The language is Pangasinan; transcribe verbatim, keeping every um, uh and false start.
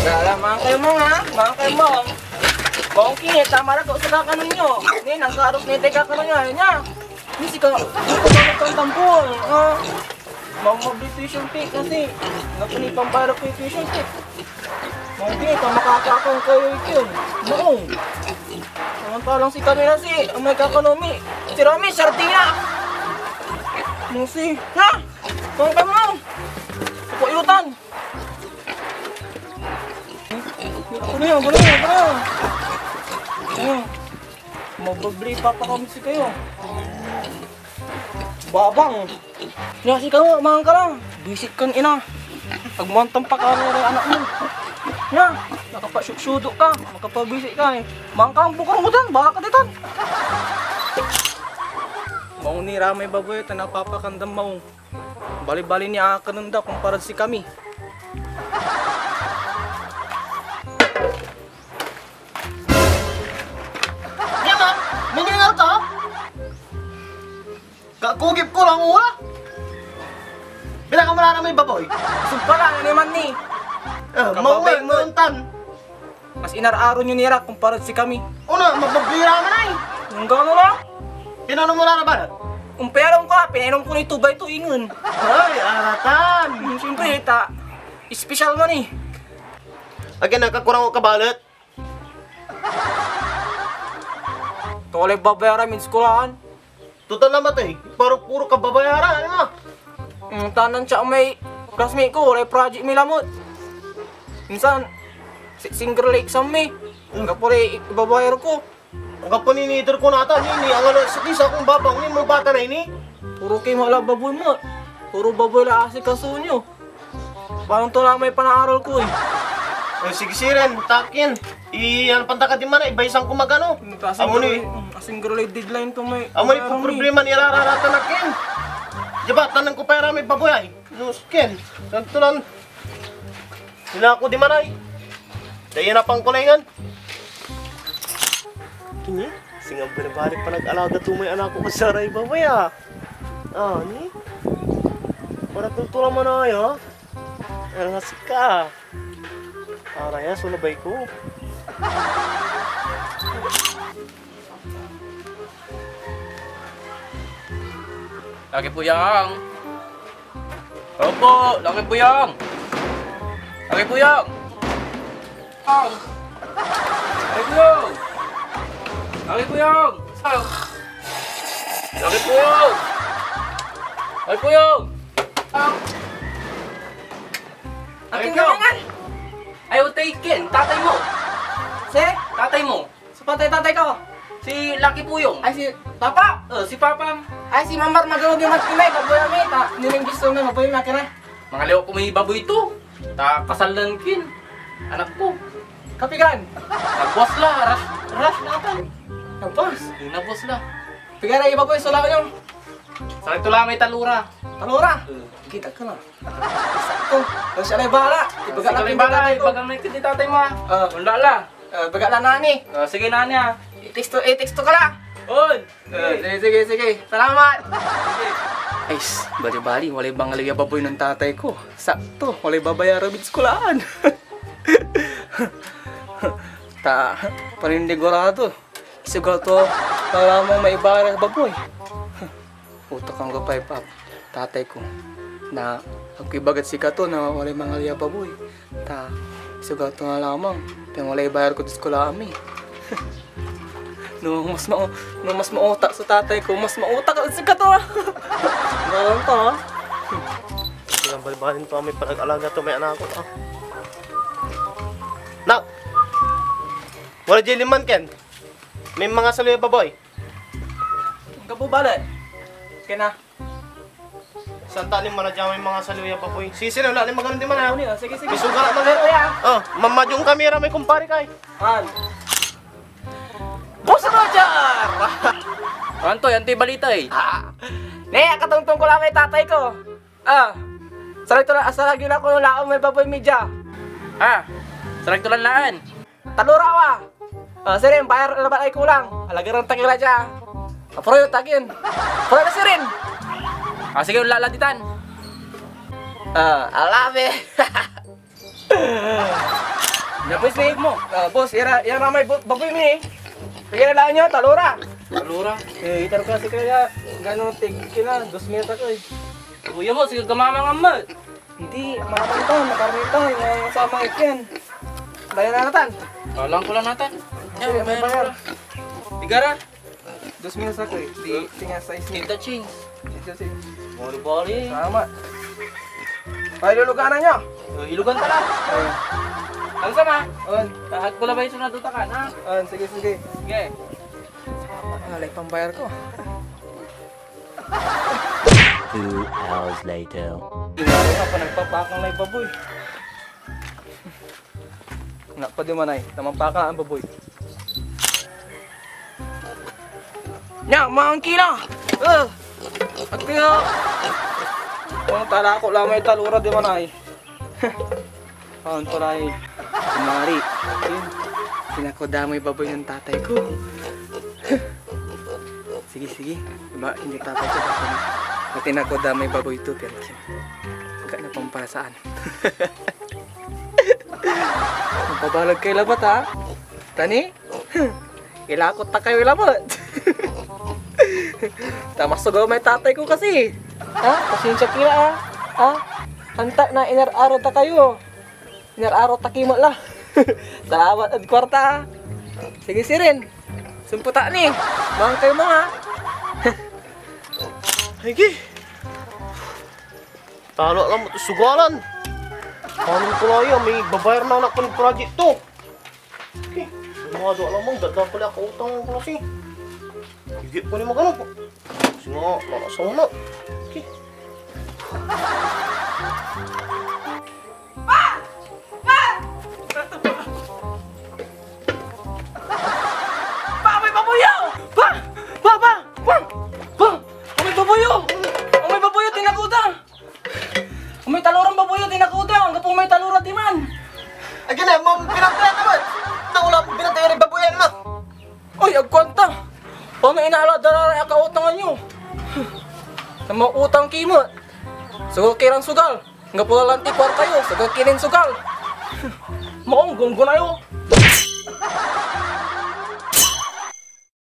Kala, mangkay mo nga, mangkay mo. Bangkit, tama na to sa kakanon nyo. Ni, nangkarok na itay kakanon nyo, ayun niya. Ni, sika, sika, tampol, ah. Mamabli tuition fee kasi. Naku, ni, pambayar ko yung tuition fee. Bangkit, ah, makakakang kayo yun. Maong. Samantalang si kami na si, ang may kakanomi. Si Rami, sardinas. Ano si, ha? Mangkay mo. Kapayutan. Ano yan? Ano yan? Ano yan? Ano yan? Mababli, papakawit si kayo. Babang. Nga si kayo, mangan ka lang. Bisit kan ina. Pag mo antang pakaano ray anak mo. Nga, makapasusudo ka, makapabisit ka eh. Mangan ka ang bukor mo dyan, baka ka ditan. Maong ni ramay baboy, ta napapakandam maong. Bali-bali ni akanon da, kumpara si kami. Yan ah! Miningal ka? Kakugip ko lang ula. Pinakamarara may baboy. Sumpala, ano naman ni? Eh, Kababay maungan, mo. Mauntan. Mas inar-aro nyo nira kumpara si kami. Una, mababira man ay. Ang gano na? Pinano mo na ba? Umpialong ka, pinainom ko ni two by two ingen. Ay, aratan. Hmm, siyempre, ta, special man eh. Again, nakakurang ko kabalet. Ito walay babayaran, min eskwelahan. Total naman to eh. Paro puro kababayaran, ano? Mm, tanan siya may classmate ko, walay project mi lamot. Minsan, si-, single exam mi. Anggapo ray ibabayar ko. Anggapo ni niter ko natan, ni, ni, angala, sa kisa kong babang, ni, mo bata na ini. Puro kay mala baboy mo. Puro baboy la asikaso nyo. Paano to lang may panaaral ko eh. Eh, sige, siren, takin. I, ano, panta ka di man, ibaysan ko magano. Amo ni, asing girl ay deadline to may amo ni problema ni rararatan akin. Di ba, tanang ko pa ira may baboy ay. Nusken, sagto lang. Sila ako di man ay. Dahil na pang kulengan. Kini, singa balik-balik pa nag-alaga to may anak ko saray baboy ah. Ah, ni? Para tutulang man ay, ha? Ang asik ka. Araya, so labay ko. Laki po yang. Opo, laki po yang. Laki po yang. Ang. Laki po yang. Laki po yang. Ang. Laki po yang. Laki po yang. Ang. Akin Laki po yang. Ka na nga. Ay, utay ken, tatay mo. Si? Tatay mo. Sa patay tatay ko. Si Lucky Puyong. Ay, si Papa. Oh, si Papa. Ay, si Mamar, magawag yung magpilay. Baboy ami, ta, niling gusto mo, baboy mi, akin na. Mga liwa ko may baboy to. Ta, kasalan kin. Anak ko. Kapigan. Nagwas la, ras, ras natan. Nagwas. Eh, nagwas la. Pigan ay baboy, sulaw yung. Sakit to lang may talura. Talura? Eh. Kita ka na. Sakto. Kasi siya na yung bahala. Ibaga Sige lang lang yung yung bahala, tatay ko. Ibaga lang yung tatay mo, ah. Ah. Wala la. Ah, baga lang nani. Ah, sige, nani, ah. I-text to, i-text to ka lang. On. Ah, sige, sige, sige. Salamat. Ay, bali-bali, walay bangal ya baboy ng tatay ko. Sakto, walay babayaran ed eskwelahan. Ta, paninigurado. Isugal to, wala mong maibabayaran baboy. Utok anggapo pay pap-, tatay ko. Na, agko ibagad sikato na walay mangalya baboy. Ta, isugal to na lamang. Pian walay bayar kod eskwela ami. No, mas ma-, no, mas mautak so tatay ko, mas mautak ed sikato, ah. Ganun to, ah. Ilang balbalin to, may panag-alaga to, may anak ko, ah. Nak! Wala dyan liman, Ken. May mga saloy baboy. Ang kabubalan. Kaya na. Santa ni mana dyan may mga saloy baboy. Sisi na, wala ni maganda man, ah. Ano yun? Sige, sige. May sugar ako na. Ay, ay, ah. Oh, mamadyo ang kamera, may kumpare ka, eh. An. Boss Roger! Anto, yan to'y balita, eh. Ah. Ne, akatungtong ko lang may tatay ko. Ah. Sarag to la-, sarag yun ako, laom may baboy media. Ah. Sarag to lan laan. Talura wa. Ah, sirin, bayar labat ay kulang. Alagaran ta kila dia. Aproyo tagin. Proyo na sirin. Ah, sige, lala ditan. Ah, alabe. Boss, ni mo. Ah, boss, ira, ira may bu-, baboy mi. Sige na lang nyo, talora. Talora? Eh, itar ko kasi kaya, gano, tig, kina, dos mil sa ko eh. Kuya mo, sige, gamamangan mo. Hindi, makarnitan, makarnitan, eh, sa mga ikin. Bayan na natan. Kalang ko lang natan. Sige, may bayar. Tigara? Dos mil sa ko eh. Di, tinga size niya. Kita ching. Dito si Boli, boli. Tama. Ay, luluganan nyo. Oh, ilugan ka lang. Ang sama? On. Tahat ko labay sunod utak ka, na? On, sige, sige. Sige. Alay pambayar ko. Two hours later. Inalo ka pa, nagpapakang na yung baboy. Nga pa di manay, naman pa ka ang baboy. Nya, maangkila! Uh, at kaya, kung tala ko lang may talura di manay. Paon ko ray kumari. Yun. Tinakoda may baboy ng tatay ko. Sige, sige. Diba, hindi tatay ko. Ba't tinakoda may baboy to, pero kin-, agka na pampara saan. Magbabalag kay labat, ha? Tani? Ilakot ta kayo labat. Tamas so gawin may tatay ko kasi. Ha? Pasensya kila, ha? Ha? Anta na inar-aro ta kayo. Inar-aro ta kimo la. Salamat ed kuarta, ha? Sige, sirin. Sumputa ni. Mahal kayo mga. Sige. Talo lang mo sugalan. Paano ko la ya? May babayar na anak ko ng project to. Okay. Mga do alam mo, dada pala ako utang ko kasi. Hindi ko ni magano. Sige, nakasaw na. Okay. Pa! Pa! Pa, may baboy ya! Pa! Pa, pa! Pa! Pa! May baboy ya! May baboy ya, tinakutan! May talurang baboy ya, tinakutan! Anggapo may talura diman! Agi na, mo binantay ka ba? Naula, binantay yung baboy yan, ma! Oy, agkuan ta! Paano inala dara ray akautangan yo? Na mautang ki met. Sugal ki ran sugal. Anggapo la lanti kuarta yo, sugal ki nin sugal. Maong gunggunayo.